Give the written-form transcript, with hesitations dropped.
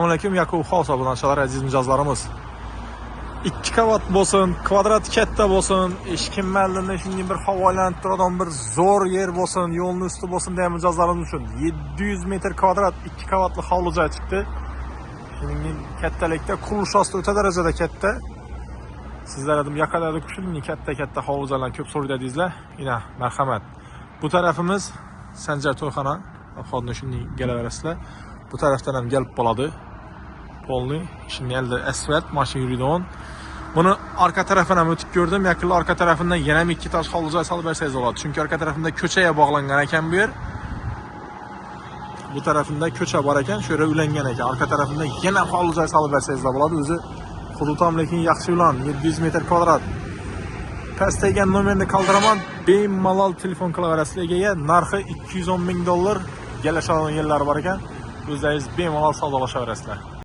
Alaykum, Yakub House obunachilari, aziz mijozlarimiz. 2 qavat bo'lsin, kvadrat katta bo'lsin, eshik mallini shunday bir havo aylanib turadigan bir zo'r yer bo'lsin, yo'lni usti bo'lsin degan mijozlarimiz uchun 700 metr kvadrat 2 qavatli hovli joy chiqdi. Shuningdek, kattalikda qurilish osti o'ta darajada katta. Sizlar dedim yaqinlarda shunday katta-katta hovli joylarni ko'p so'radingizlar. Ina, marhamat. Bu tarafimiz Sanjar to'yxona. Obxodni shunday kelaverasizlar. Bu tarafdan ham kelib bo'ladi. Полный. Shunday endi asfalt mashina yuradigan. Buni arka tarafini ham o'tib ko'rdim. Yaqinda arka tarafidan yana ham 2 tosh hovli joy solib bersangiz bo'ladi. Chunki arka tarafida ko'chaga bog'langan ekan bu yer. Bu tarafında ko'cha bor ekan, shu yerga ulangan ekan. Arka tarafida yana hovli joy solib bersangiz bo'ladi. O'zi hudud ham lekin yaxshi ulan, 700 metr kvadrat. Pastdagi nomerni qoldiraman. Bemalol telefon qilaverasizlar egaga. Narxi 210 ming dollar. Kelishadigan yerlari bor ekan. O'zlaringiz bemalol savdolashaverasizlar.